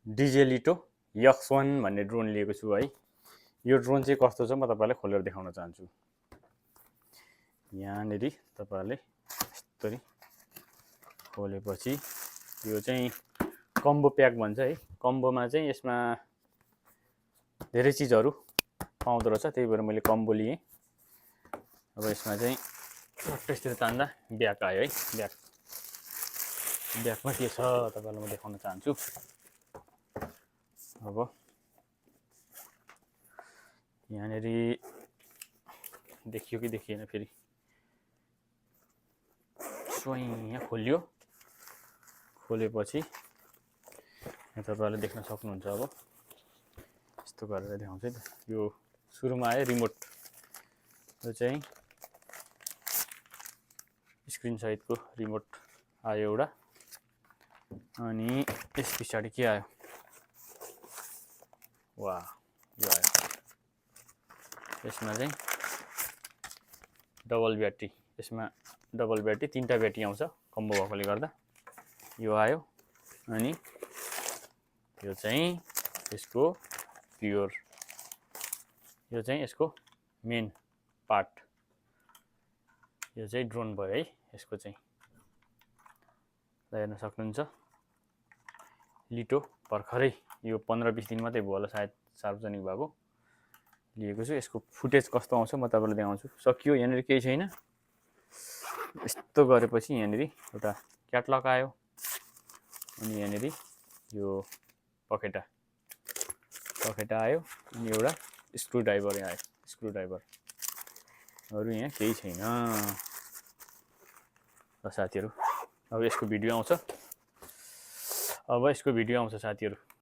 डिजेलिटो X1 भन्ने drone लिएको छु है। यो ड्रोन चाहिँ कस्तो छ म तपाईहरुलाई खोलेर देखाउन चाहन्छु। यहाँनेरि तपाईहरुले यस्तरी खोलेपछि यो चाहिँ कम्बो प्याक भन्छ है। कम्बोमा चाहिँ यसमा धेरै चीजहरु पाउँदो रहेछ, त्यही भएर मैले कम्बो लिए। अब यसमा चाहिँ त्यसरी तान्दा ब्याक आयो है। ब्याकमा के छ तपाईहरुलाई म देखाउन चाहन्छु। अब यहाँनेरि देखियो कि देखिएन फेरि स्वयं यहाँ खोलियो। खोलेपछि यहाँ तपाईहरुले देख्न सक्नुहुन्छ। अब यस्तो गरेर देखाउँछु है। यो सुरुमा आयो रिमोट, यो चाहिँ स्क्रिन सहितको रिमोट आयो एउटा। अनि त्यस पछाडी के आयो, वाह यो आयो। यसमा चाहिँ डबल ब्याट्री, यसमा डबल ब्याट्री, तीनटा ब्याट्री आउँछ कम्बो भएकोले गर्दा यो आयो। अनि यो चाहिँ यसको प्योर, यो चाहिँ यसको मेन पार्ट, यो चाहिँ ड्रोन भयो है। यसको चाहिँ हेर्न सक्नुहुन्छ। लिटो भर्खरै यो 15-20 दिन मात्रै भयो होला सायद सार्वजनिक भएको, लिएको छु। यसको फुटेज कस्तो आउँछ म तपाईहरुलाई देखाउँछु। सकियो, यहाँनेर केही छैन। यस्तो गरेपछि यहाँनेर एउटा क्याटलग आयो। अनि यहाँनेर यो पखेटा आयो। अनि एउटा स्क्रुड्राइभर आयो, स्क्रुड्राइभर। अरु यहाँ केही छैन। ल साथीहरु, अब यसको भिडियो आउँछ। साथीहरु